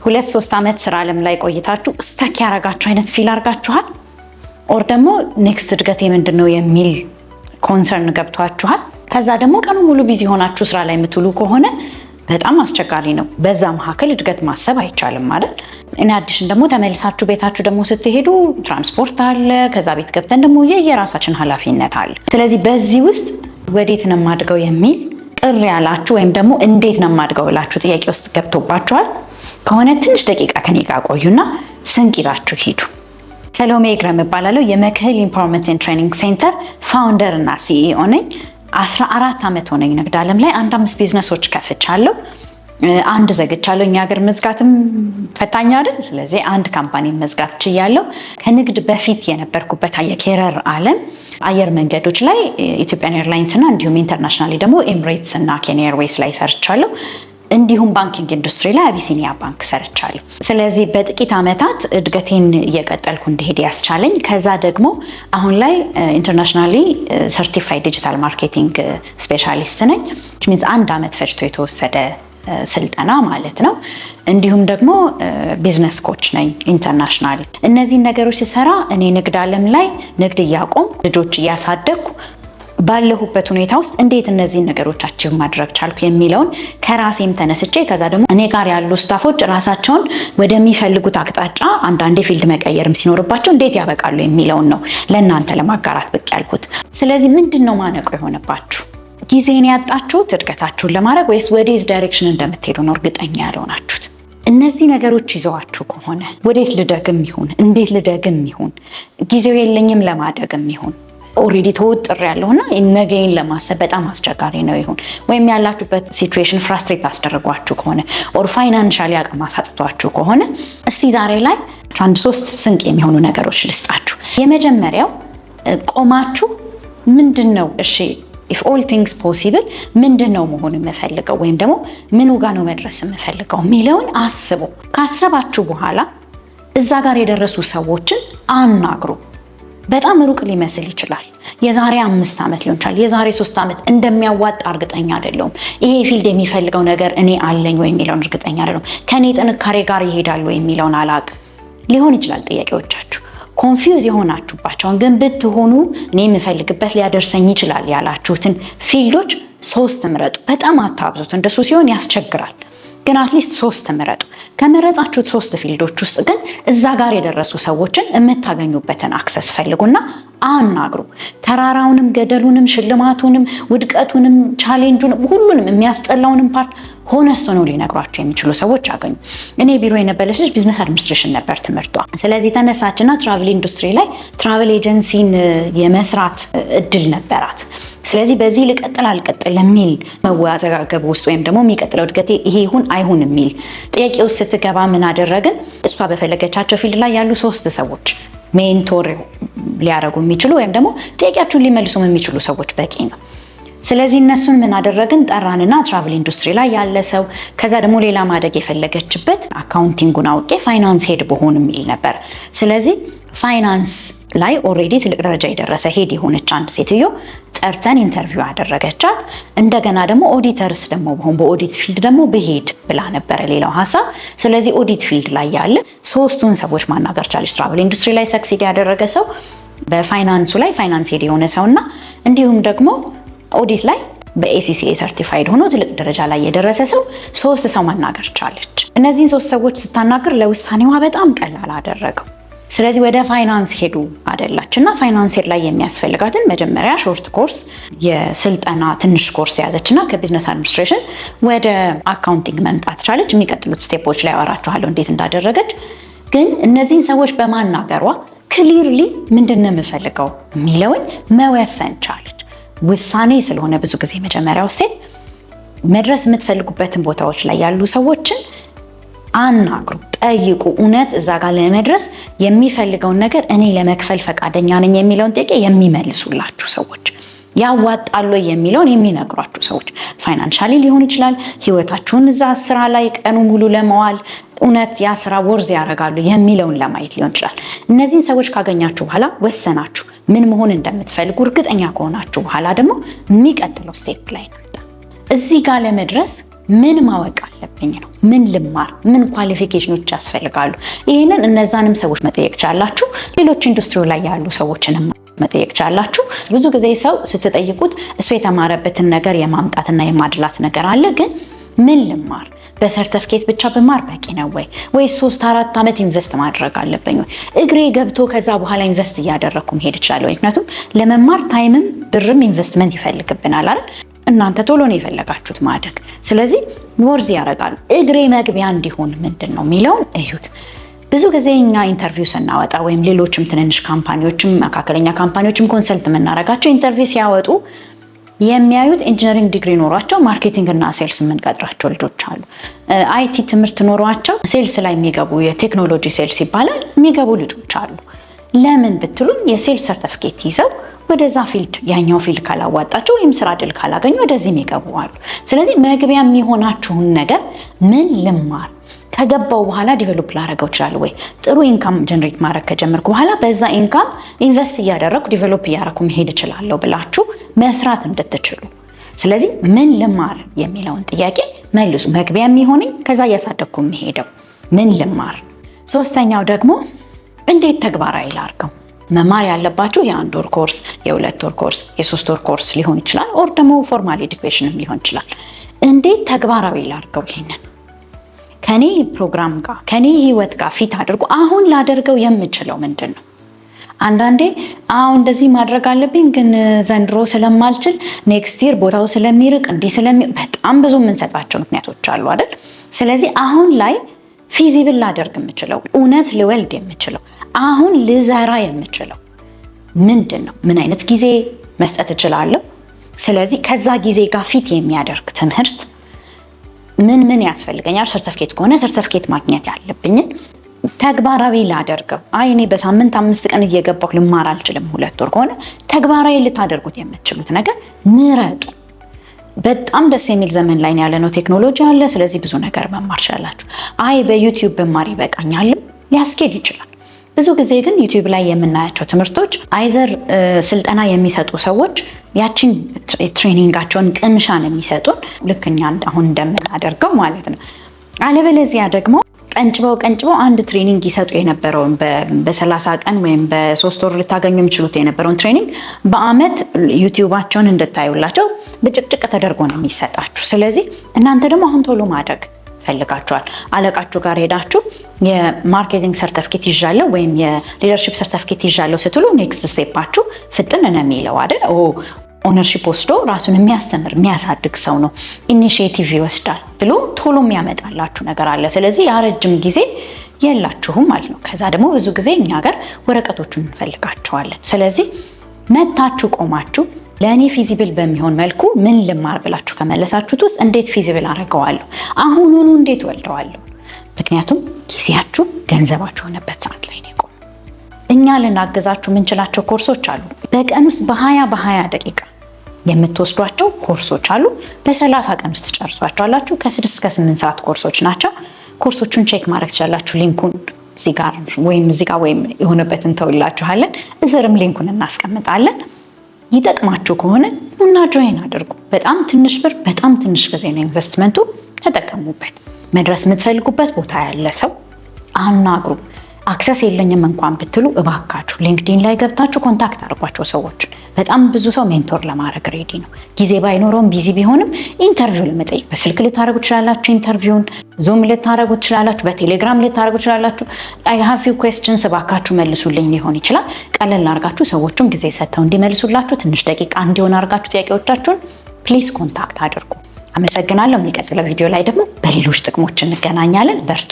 2-3 ዓመት ስራ ዓለም ላይ ቆይታችሁ stuck ያረጋችሁ አይነት feel አርጋችኋል? Or ደግሞ next እድገቴ ምንድን ነው የሚል concern ገብቷችኋል? ከዛ ደግሞ ቀኑ ሙሉ busy ሆናችሁ ስራ ላይ የምትውሉ ከሆነ በጣም አስቸጋሪ ነው። በዛ መካከል እድገት ማሰብ አይቻልም ማለት። In addition ደግሞ ተመልሳችሁ ቤታችሁ ደግሞ ስትሄዱ ትራንስፖርት አለ። ከዛ ቤት ገብተን ደግሞ የየራሳችን ኃላፊነት አለ። ስለዚህ በዚህ ውስጥ ወዴት ነው የማድገው የሚል ቅር ያላችሁ ወይም ደግሞ እንዴት ነው የማድገው ብላችሁ ጥያቄ ውስጥ ገብቶባችኋል ከሆነ ትንሽ ደቂቃ ከኔ ጋር ቆዩና ስንቅ ይዛችሁ ሂዱ። ሰሎሜ ግረም እባላለሁ። የመክህል Empowerment and Training Center founder እና CEO ነኝ። 14 ዓመት ሆነኝ ንግድ ዓለም ላይ። አንድ አምስት ቢዝነሶች ከፍቻለሁ። አንድ ዘግቻለሁ። እኛ ሀገር መዝጋትም ፈታኝ አይደል? ስለዚህ አንድ company መዝጋት ችያለሁ። ከንግድ በፊት የነበርኩበት የ career ዓለም አየር መንገዶች ላይ Ethiopian Airlines እና እንዲሁም internationally ደግሞ ኤምሬትስ እና Kenya Airways ላይ ሰርቻለሁ። እንዲሁም banking industry ላይ አቢሲኒያ ባንክ ሰርቻለሁ። ስለዚህ በጥቂት ዓመታት እድገቴን እየቀጠልኩ እንድሄድ ያስቻለኝ፣ ከዛ ደግሞ አሁን ላይ internationally certified digital marketing specialist ነኝ። Means አንድ ዓመት ፈጅቶ የተወሰደ ስልጠና ማለት ነው። እንዲሁም ደግሞ business coach ነኝ international። እነዚህን ነገሮች ስሰራ እኔ ንግድ ዓለም ላይ ንግድ እያቆምኩ፣ ልጆች እያሳደግኩ ባለሁበት ሁኔታ ውስጥ እንዴት እነዚህን ነገሮች achieve ማድረግ ቻልኩ የሚለውን ከራሴም ተነስቼ፣ ከዛ ደግሞ እኔ ጋር ያሉ staff ኦች ራሳቸውን ወደሚፈልጉት አቅጣጫ አንዳንዴ field መቀየርም ሲኖርባቸው እንዴት ያበቃሉ የሚለውን ነው ለእናንተ ለማጋራት ብቅ ያልኩት። ስለዚህ ምንድን ነው ማነቆ የሆነባችሁ? ጊዜን ያጣችሁት እድገታችሁን ለማድረግ ወይስ ወዴት direction እንደምትሄዱ ነው እርግጠኛ ያልሆናችሁት? እነዚህ ነገሮች ይዘዋችሁ ከሆነ፣ ወዴት ልደግም ይሁን፣ እንዴት ልደግም ይሁን፣ ጊዜው የለኝም ለማደግም ይሁን፣ already ተወጥሬያለሁና ነገዬን ለማሰብ በጣም አስቸጋሪ ነው ይሁን፣ ወይም ያላችሁበት situation frustrate አስደርጓችሁ ከሆነ or financially አቅም አሳጥቷችሁ ከሆነ እስቲ ዛሬ ላይ አንድ ሶስት ስንቅ የሚሆኑ ነገሮች ልስጣችሁ። የመጀመሪያው ቆማችሁ ምንድን ነው፣ እሺ፣ if all things possible ምንድን ነው መሆን የምፈልገው ወይም ደግሞ ምኑ ጋር ነው መድረስ የምፈልገው የሚለውን አስቡ። ካሰባችሁ በኋላ እዛ ጋር የደረሱ ሰዎችን አናግሩ። በጣም ሩቅ ሊመስል ይችላል። የዛሬ 5 ዓመት ሊሆን ይችላል። የዛሬ 3 ዓመት እንደሚያዋጣ እርግጠኛ አይደለሁም። ይሄ field የሚፈልገው ነገር እኔ አለኝ ወይ የሚለውን እርግጠኛ አይደለሁም። ከእኔ ጥንካሬ ጋር ይሄዳል ወይ የሚለውን አላቅም ሊሆን ይችላል ጥያቄዎቻችሁ። Confuse የሆናችሁባቸውን ግን ብትሆኑ እኔ የምፈልግበት ሊያደርሰኝ ይችላል ያላችሁትን field ኦች ሶስት ምረጡ። በጣም አታብዙት። እንደሱ ሲሆን ያስቸግራል። ግን at least ሶስት ምረጡ። ከመረጣችሁት ሶስት field ኦች ውስጥ ግን እዛ ጋር የደረሱ ሰዎችን የምታገኙበትን access ፈልጉና አናግሩ። ተራራውንም፣ ገደሉንም፣ ሽልማቱንም፣ ውድቀቱንም፣ challenge ኡንም፣ ሁሉንም የሚያስጠላውንም part honest ሆነው ሊነግሯቸው የሚችሉ ሰዎች አገኙ። እኔ ቢሮ የነበረች ልጅ business administration ነበር ትምህርቷ። ስለዚህ ተነሳችና travel industry ላይ travel agency ን የመስራት እድል ነበራት። ስለዚህ በዚህ ልቀጥል አልቀጥል የሚል መወዛገብ ውስጥ ወይም ደግሞ የሚቀጥለው እድገቴ ይሄ ይሁን አይሁን የሚል ጥያቄ ውስጥ ስትገባ ምን አደረግን? እሷ በፈለገቻቸው field ላይ ያሉ ሶስት ሰዎች፣ mentor ሊያደርጉ የሚችሉ ወይም ደግሞ ጥያቄያችሁን ሊመልሱ የሚችሉ ሰዎች በቂ ነው። ስለዚህ እነሱን ምን አደረግን? ጠራንና travel industry ላይ ያለ ሰው፣ ከዛ ደግሞ ሌላ ማደግ የፈለገችበት accounting ኡን አውቄ finance head ብሆን የሚል ነበር። ስለዚህ ፋይናንስ ላይ already ትልቅ ደረጃ የደረሰ head የሆነች አንድ ሴትዮ ጠርተን interview አደረገቻት። እንደገና ደግሞ auditors ደግሞ በሆን፣ በ audit field ደግሞ ብሄድ ብላ ነበረ ሌላው ሀሳብ። ስለዚህ audit field ላይ ያለ ሶስቱን ሰዎች ማናገር ቻለች። Travel industry ላይ succeed ያደረገ ሰው፣ በፋይናንሱ ላይ finance head የሆነ ሰው እና እንዲሁም ደግሞ ኦዲት ላይ በ ACCA certified ሆኖ ትልቅ ደረጃ ላይ የደረሰ ሰው፣ ሶስት ሰው ማናገር ቻለች። እነዚህን ሶስት ሰዎች ስታናግር ለውሳኔዋ በጣም ቀላል አደረገው። ስለዚህ ወደ finance head ኡ አደላች እና finance head ላይ የሚያስፈልጋትን መጀመሪያ short course፣ የስልጠና ትንሽ ኮርስ ያዘች እና ከ business administration ወደ accounting መምጣት ቻለች። የሚቀጥሉት step ኦች ላይ አወራችኋለሁ እንዴት እንዳደረገች። ግን እነዚህን ሰዎች በማናገሯ clearly ምንድን ነው የምፈልገው የሚለውን መወሰን ቻለች። ውሳኔ ስለሆነ ብዙ ጊዜ መጀመሪያው step፣ መድረስ የምትፈልጉበትን ቦታዎች ላይ ያሉ ሰዎችን አናግሩ፣ ጠይቁ። እውነት እዛ ጋር ለመድረስ የሚፈልገውን ነገር እኔ ለመክፈል ፈቃደኛ ነኝ የሚለውን ጥያቄ የሚመልሱላችሁ ሰዎች፣ ያዋጣሉ የሚለውን የሚነግሯችሁ ሰዎች፣ financially ሊሆን ይችላል፣ ህይወታችሁን እዛ ስራ ላይ ቀኑ ሙሉ ለመዋል እውነት ያ ስራ worth ያደርጋሉ የሚለውን ለማየት ሊሆን ይችላል። እነዚህን ሰዎች ካገኛችሁ በኋላ፣ ወሰናችሁ፣ ምን መሆን እንደምትፈልጉ እርግጠኛ ከሆናችሁ በኋላ ደግሞ የሚቀጥለው step ላይ እንምጣ። እዚህ ጋር ለመድረስ ምን ማወቅ አለብኝ ነው። ምን ልማር? ምን qualification ኖች ያስፈልጋሉ? ይህንን እነዛንም ሰዎች መጠየቅ ትችላላችሁ። ሌሎች ኢንዱስትሪው ላይ ያሉ ሰዎችንም መጠየቅ ትችላላችሁ። ብዙ ጊዜ ሰው ስትጠይቁት እሱ የተማረበትን ነገር የማምጣትና የማድላት ነገር አለ። ግን ምን ልማር? በሰርተፍኬት ብቻ ብማር በቂ ነው ወይ? ወይስ 3-4 ዓመት invest ማድረግ አለብኝ ወይ? እግሬ ገብቶ ከዛ በኋላ invest እያደረግኩ መሄድ እችላለሁ ወይ? ምክንያቱም ለመማር time ም ብርም ኢንቨስትመንት ይፈልግብናል አይደል? እናንተ ቶሎ ነው የፈለጋችሁት ማደግ። ስለዚህ worth ያደርጋሉ። እግሬ መግቢያ እንዲሆን ምንድን ነው የሚለውን እዩት። ብዙ ጊዜ እኛ interview ስናወጣ ወይም ሌሎችም ትንንሽ company ዎችም መካከለኛ company ዎችም consult የምናደርጋቸው interview ሲያወጡ የሚያዩት engineering degree ኖሯቸው marketing እና sales የምንቀጥራቸው ልጆች አሉ። IT ትምህርት ኖሯቸው sales ላይ የሚገቡ፣ የቴክኖሎጂ sales ይባላል፣ የሚገቡ ልጆች አሉ። ለምን ብትሉኝ የ sales ሰርተፍኬት ይዘው ወደዛ field፣ ያኛው field ካላዋጣቸው ወይም ስራ እድል ካላገኙ ወደዚህ የሚገቡ አሉ። ስለዚህ መግቢያ የሚሆናችሁን ነገር ምን ልማር፣ ከገባው በኋላ develop ላደርገው እችላለሁ ወይ? ጥሩ income generate ማድረግ ከጀመርኩ በኋላ በዛ income invest እያደረግኩ develop እያደረኩ መሄድ እችላለሁ ብላችሁ መስራት እንድትችሉ። ስለዚህ ምን ልማር የሚለውን ጥያቄ መልሱ። መግቢያ የሚሆነኝ ከዛ እያሳደግኩ የሚሄደው ምን ልማር። ሶስተኛው ደግሞ እንዴት ተግባራዊ ላድርገው? መማር ያለባችሁ የአንድ ወር ኮርስ፣ የ2 ወር ኮርስ፣ የ3 ወር ኮርስ ሊሆን ይችላል። Or ደግሞ formal education ም ሊሆን ይችላል። እንዴት ተግባራዊ ላድርገው? ይሄንን ከኔ ፕሮግራም ጋር፣ ከኔ ህይወት ጋር fit አድርጎ አሁን ላደርገው የምችለው ምንድን ነው? አንዳንዴ አሁን እንደዚህ ማድረግ አለብኝ ግን ዘንድሮ ስለማልችል፣ next year ቦታው ስለሚርቅ፣ እንዲህ በጣም ብዙ የምንሰጣቸው ምክንያቶች አሉ አይደል? ስለዚህ አሁን ላይ feasible ላደርግ የምችለው፣ እውነት ልወልድ የምችለው፣ አሁን ልዘራ የምችለው ምንድን ነው? ምን አይነት ጊዜ መስጠት እችላለሁ? ስለዚህ ከዛ ጊዜ ጋር fit የሚያደርግ ትምህርት ምን ምን ያስፈልገኛል? ሰርተፍኬት ከሆነ ሰርተፍኬት ማግኘት ያለብኝን ተግባራዊ ላደርገው። አይ እኔ በሳምንት 5 ቀን እየገባሁ ልማር አልችልም፣ 2 ወር ከሆነ ተግባራዊ ልታደርጉት የምትችሉት ነገር ምረጡ። በጣም ደስ የሚል ዘመን ላይ ያለነው፣ ቴክኖሎጂ አለ። ስለዚህ ብዙ ነገር መማር ትችላላችሁ። አይ በ YouTube ብማር ይበቃኛልም ሊያስኬድ ይችላል። ብዙ ጊዜ ግን YouTube ላይ የምናያቸው ትምህርቶች either ስልጠና የሚሰጡ ሰዎች ያችን training ኣቸውን ቅምሻ ነው የሚሰጡን፣ ልክ እኛ አሁን እንደምናደርገው ማለት ነው። አለበለዚያ ደግሞ ቀንጭበው ቀንጭበው አንድ training ይሰጡ የነበረውን፣ በ30 ቀን ወይም በ3 ወር ልታገኙ የሚችሉት የነበረውን training በአመት YouTube ኣቸውን እንድታዩላቸው ብጭቅጭቅ ተደርጎ ነው የሚሰጣችሁ። ስለዚህ እናንተ ደግሞ አሁን ቶሎ ማደግ ፈልጋችኋል። አለቃችሁ ጋር ሄዳችሁ የ marketing ሰርተፍኬት ይዣለሁ ወይም የ leadership ሰርተፍኬት ይዣለሁ ስትሉ next step ኣችሁ ፍጥን ነው የሚለው አይደል? Ownership ወስዶ ራሱን የሚያስተምር የሚያሳድግ ሰው ነው፣ initiative ይወስዳል ብሎ ቶሎ የሚያመጣላችሁ ነገር አለ። ስለዚህ የረጅም ጊዜ የላችሁም ማለት ነው። ከዛ ደግሞ ብዙ ጊዜ እኛ ሀገር ወረቀቶቹን እንፈልጋቸዋለን። ስለዚህ መታችሁ ቆማችሁ ለእኔ feasible በሚሆን መልኩ ምን ልማር ብላችሁ ከመለሳችሁት ውስጥ እንዴት feasible አደርገዋለሁ? አሁኑኑ እንዴት ወልደዋለሁ? ምክንያቱም ጊዜያችሁ ገንዘባችሁ የሆነበት ሰዓት ላይ ነው የቆመው። እኛ ልናግዛችሁ የምንችላቸው ኮርሶች አሉ። በቀን ውስጥ በ20 በ20 ደቂቃ የምትወስዷቸው ኮርሶች አሉ። በ30 ቀን ውስጥ ትጨርሷቸዋላችሁ። ከ6 እስከ 8 ሰዓት ኮርሶች ናቸው። ኮርሶቹን check ማድረግ ትችላላችሁ። Link ኡን እዚህ ጋር ወይም እዚህ ጋር ወይም የሆነበትን እንተውላችኋለን። እዝርም link ኡን እናስቀምጣለን። ይጠቅማችሁ ከሆነ ኑና join አድርጉ። በጣም ትንሽ ብር፣ በጣም ትንሽ ጊዜ ነው ኢንቨስትመንቱ። ተጠቀሙበት። መድረስ የምትፈልጉበት ቦታ ያለ ሰው አናግሩ። Access የለኝም እንኳን ብትሉ እባካችሁ LinkedIn ላይ ገብታችሁ contact አድርጓቸው ሰዎችን። በጣም ብዙ ሰው mentor ለማድረግ ready ነው። ጊዜ ባይኖረውም፣ busy ቢሆንም interview ለመጠየቅ በስልክ ልታደርጉ ትችላላችሁ። Interview ን Zoom ልታደርጉ ትችላላችሁ። በቴሌግራም ልታደርጉ ትችላላችሁ። "I have few questions፣ እባካችሁ መልሱልኝ" ሊሆን ይችላል። ቀለል አድርጋችሁ ሰዎቹም ጊዜ ሰጥተው እንዲመልሱላችሁ ትንሽ ደቂቃ እንዲሆን አድርጋችሁ ጥያቄዎቻችሁን please contact አድርጉ። አመሰግናለሁ። የሚቀጥለው ቪዲዮ ላይ ደግሞ በሌሎች ጥቅሞች እንገናኛለን። በርቱ።